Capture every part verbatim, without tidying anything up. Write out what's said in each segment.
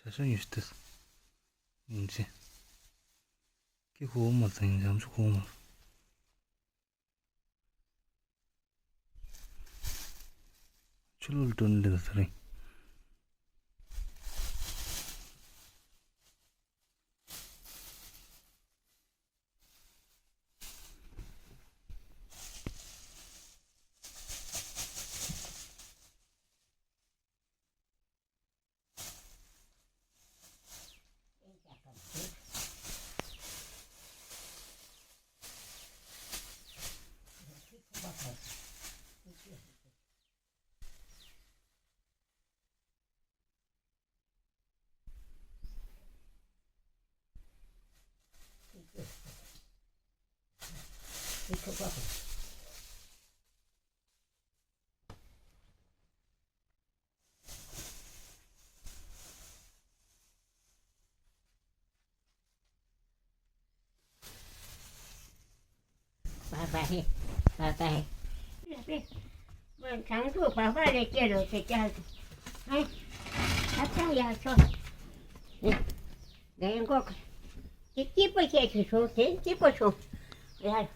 ད་ཤོ་ཉུས་ཏེ། ཡིན་ཅི། ཀི་ཁོ་མ་ཚང་ཡིན་ཅམ་ཆུ་ཁོ་མ། ཆུ་ལུལ་དོན་འདི་ལ་ཚ་རིང་། Bye bye. Bye bye. ཁྱང་ཐུག་བག་ཕ་ལས་སྐྱེ་རོགས་ཞེས་བྱ། ཨེ། ཨ་ཅག་ཡག་ཆོག་རྒན་གོག་དེ་སྐྱིད་པོ་བྱས་ཤིག་བྱུང་། དེ་སྐྱིད་པོ་བྱུང་། ཡ།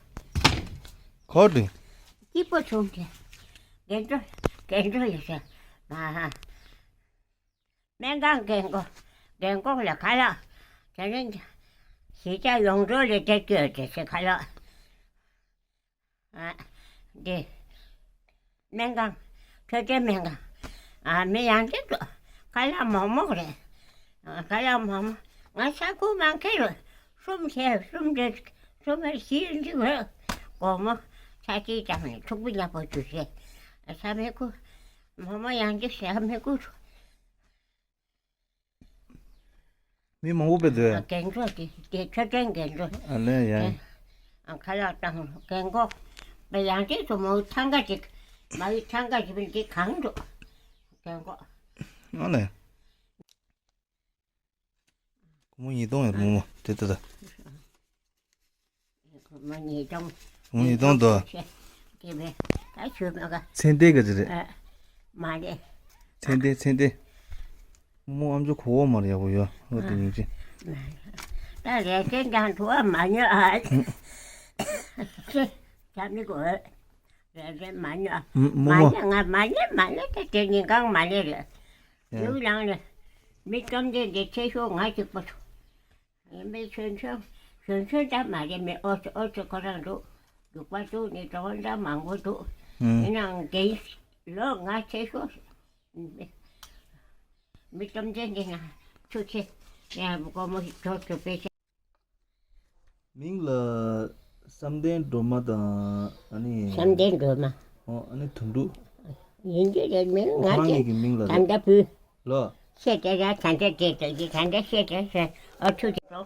གོ་དྲིན། སྐྱིད་པོ་བྱུང་། དེ་རྒན་གྲོ་རྒན་གྲོ་ཡོད་ས། ཨ་ཧ། སྨན་ཁང་རྒན་གོག་རྒན་གོག་ལ་ཁ་ལག་དེ་རིང་གཞིས་ཆགས་ཡོངས་གྲོལ་ལས་དེ་སྐྱོད་དེ་ཚེ་ཁ་ལག་ཨ། འདི། སྨན་ཁང་། འཕྲོད་བསྟེན་སྨན་ཁང་། ཨ། མི་ཡང་ཅིག་འགྲོ། ཁ་ལག་མོག་མོག་རེད། ཨ། ཁ་ལག་མོག་མོག་ང་ས་ཁུག་མང་ཁེ་རུ། གསུམ་བྱས་གསུམ་འདྲེ། གསུམ་མེར་བཞི་འདི་བས། སྒོར་མོ་ཚ་གཅིག་ཙམ་ནས་ཕྲུ་གུ་ཉག་པོ་ཅུ་བྱས། ཨ། ས་མེ་ཁུ། མོག་མོག་ཡང་ཅིག་ས་མེ་ཁུ། མི་མང་པོ་དཔེ་འདུག་ཨ། རྒན་གྲོགས་དེ་དེ་ཆོས་ལྡན་རྒན་གྲོགས། ཨ་ལས་ཡ། ཨ། ཁ་ལག་དང་རྒན་གོག་དཔེ་ཡང་ཅིག་ཏུ་མོའི་ཐང་ག་ཅིག་མའི་ཐང་ག་ཅིག་འདི་གང་འགྲོ། རྒན་གོག་ཨ་ལས། སྒོར་མོ་ཉིས་སྟོང་ཡོད་རེད་མོ་མོ་དེ་ལྟ་ད། སྒོར་མོ་ཉིས་སྟོང་། སྒོར་མོ་ཉིས་སྟོང་དོ། དེ་བས་ད་ཞུ་མ་ག་ཚེ་འདས་ག་ཅི་རེད། ཨ། མ་རེད། ཚེ་འདས་ཚེ་འདས། མོ་ཨམ་ཅོག་གོ་བོ་མ་རེད་ཡག་པོ་ཡོད་ལོ་དེ་ཉིན་ཅི། ད་རེ་ཚེ་འདང་ཐུ་བ་མ་ཉོ་ཨ། ཚེ་ད་མི་གོ་རེ་ཚེ་མ་ཉོ་ཨ། མོ་མ་མོ་ཉོ་ང་མ་ཉོ་མ་ཉོ་ད་དེ་ཉིན་གང་མ་ཉོ་རེད། ཡ། ཡུལ་ལང་ནས་མི་བཅོམ་ལྡན་འདས་ཚེ་ཤོག་ང་གཅིག་པོ་ཚོ། ཡིན་པའི་གཞོན་གཞོན་གཞོན་གཞོན་འདྲ་མ་རེད། མི་ཨོ་ཙི་ཨོ་ཙི་ཁོ་རང་འདུག་རྒྱུག་པ་འདུག་ནི་གྲོགས་འདྲ་མང་པོ་འདུག་ཨུམ། ཡིན་ནའང་འདི་ལོ་ང་ཚེ་ཤོག་མི་བཅོམ་ལྡན་འདས་ང་ཐུགས་ཆེ་ཡང་སྒོར་མོ་ཞིག་འབྱོར་ཐུབ་པའི་ཆེད། མིང་ལ་བསམ་གཏན་སྒྲོལ་མ་དང་ཨ་ནི། བསམ་གཏན་སྒྲོལ་མ། ཨོ་ཨ་ནི་དོན་གྲུབ། ཡིན་གྱི་རེད། མིང་ང་ཁོ་རང་ཚོས་ཉིད་ཀྱི་མིང་ལ་ད་རེད། ལྟ་བུ། ལོ། ཤེས་དེ་ར་ད་ལྟ་དེ་དེ་གི་ད་ལྟ་ཤེས་དེ་ཟེར་ཨོ་ཐུགས་རྗེ་ཆེ།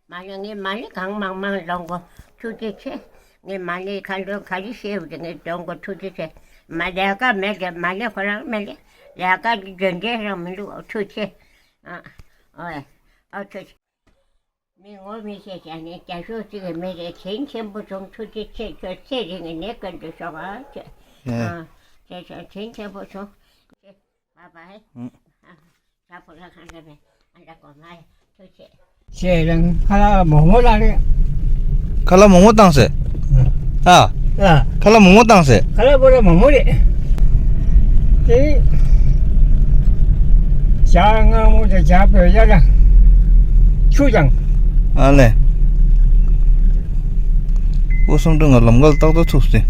མ་ལེ་ངས་མ་ལེ་གང་མང་མང་ལོང་གོ་ཐུགས་རྗེ་ཆེ། ངས་མ་ལེ་ཁ་འདོན་ག་རེ་བཤད་འོ་དེ་ངས་ལོང་གོ་ཐུགས་རྗེ་ཆེ། མ་ལས་ཀ་མེད་དེ་མ་ལེ་ཁོ་རང་མེད་ལེ་ལས་ཀ་འཇོན་འདྲེ་རང་མི་འདུག་ཨོ་ཐུགས་ཆེ། ཨ་ཨོ་ཨོ་ཐུགས་ཆེ། མི་ངོ་མི་ཤེས་ཀྱང་ནི་རྒྱ་ཤོག་ཅིག་གི་མི་རེད། དྲིན་ཆེན་པོ་བྱུང་། ཐུགས་རྗེ་ཆེ། ཁྱོད་ཚེ་རིང་ནས་ཀུན་ཏུ་ཤོག་ཨ་ཁྱོད། ཡ། ཨ་ཁྱོད་ཚོ་དྲིན་ཆེན་པོ་བྱུང་། བ་བ་ཧེ། ཨ་ད་ཕོ་ལ་ཁང་ལ་མེད་ཨ་ད་གོ་མ་ཧེ་ཐུགས་ཆེ། ཁྱེད་རང་ཁ་ལག་མོག་མོག་བཏང་རེད། ཁ་ལག་མོག་མོག་བཏང་ཟེར། ཨ། ཨ། ཁ་ལག་མོག་མོག་བཏང་ཟེར། ཁ་ལག་པོ་ར་མོག་མོག་རེད། དེ། ཞྭ་མངར་མོ་དང་ཞྭ་བོད་ཡ་དང་། ཆུ་ཅང་། ཨ་ལས། འོ་སོང་འགྲོ་ང་ལམ་ཁ་ལ་ཏག་ཏག་ཐུག་སྟེ།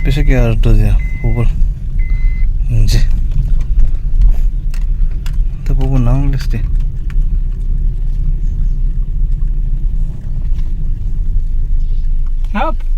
པེ་ཤ་ཀེ་ཨར་ཏོ་ཟེར་བུ་བུར། ཡིན་ཅི། ད་བུ་བུ་ནང་སླེབས་ཏེ། ཧབ།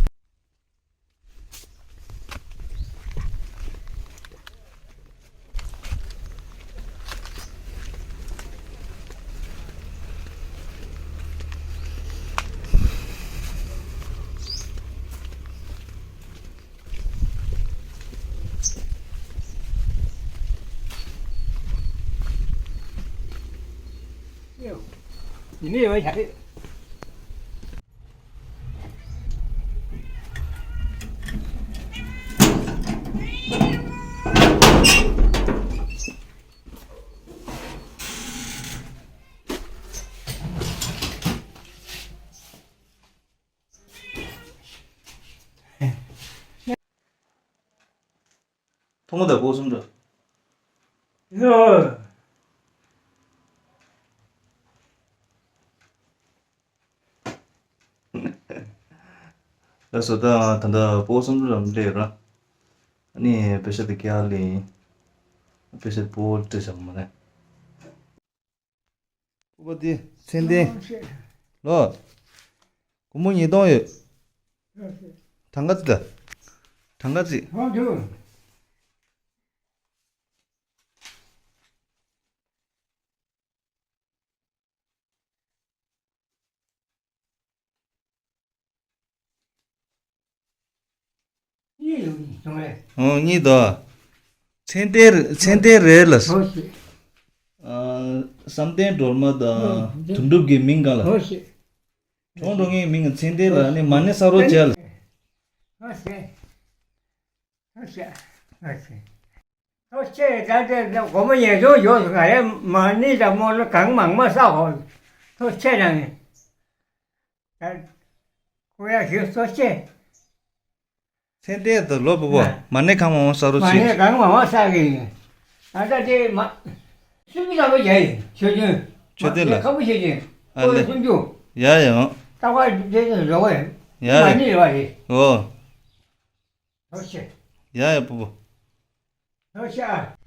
ཕུང་པོ་དང་སྤོ་སུམ་འགྲོ། ཡོ། ལགས་སོ། ད་ད་ལྟ་སྤོ་སུམ་འགྲོ་ལམ་འདྲེ་ར། ཨ་ནི་པེ་ཤ་དེ་ཀྱ་ལི། པེ་ཤ་སྤོ་སྤྲད་བྱ་མ་རེད། སྤོ་བོ་དེ་མཚན་ལྡན། ལོ། སྒོར་མོ་ཉིས་སྟོང་ཡོད། གྲངས་ཀ་ཙི་ད། གྲངས་ཀ་ཙི། གཉིས་ཡོད་ནི་བྱུང་རེད། ཨོ་གཉིས་དོ། མཚན་ལྡན་མཚན་ལྡན་རེད་ལ། ཨོ་ཤེ། ཨ། བསམ་གཏན་སྒྲོལ་མ་དང་དོན་གྲུབ་ཀྱི་མིང་གང་ལ། ཨོ་ཤེ། གྲོང་འགྲོ་ངའི་མིང་མཚན་ལྡན་ལ་ནི་མ་ཎི་ས་རོ་བྱས་ལ། ཨོ་ཤེ། ཨོ་ཤེ། ཨོ་ཤེ། ཐོ་ཆེ་ད་དེ་སྒོར་མོ་ཉིས་སྟོང་ཡོད་སོང་། ང་རེ་མ་ཎི་དང་སྨོན་ལམ་གང་མང་མང་བསགས་ཧོ། ཐོ་ཆེ་ནང་ནས་ད་ཁོ་ཡ་ཞུ་ཐོ་ཆེ། མཚན་ལྡན་དུ་ལོ་བུ་བོ་ཨ། མ་ཎི་གང་མང་མང་བསགས་རོགས་མ་ཎི་གྱིས། གང་མང་མང་བསགས་ཀྱི་ཡིན། ད་ལྟ་དེ་མ་སུམ་ཅུ་ལྷག་པོ་བྱས་ཡིན། མཆོད་རྟེན། མཆོད་རྟེན་ལ། ཁ་པོ་བྱས་ཡིན། ཨ་ལེ། སུམ་ཅུ། ཡ་ཡ་ཨོ། རྟག་པར་དེ་ཚོ་རོགས་ཡིན། ཡ་ཡ། མ་ཎི་རེད་པ་རེད། ཨོ། ཐོ་ཆེ། ཡ་ཡ་བུ་བོ། ཐོ་ཆེ་ཨ།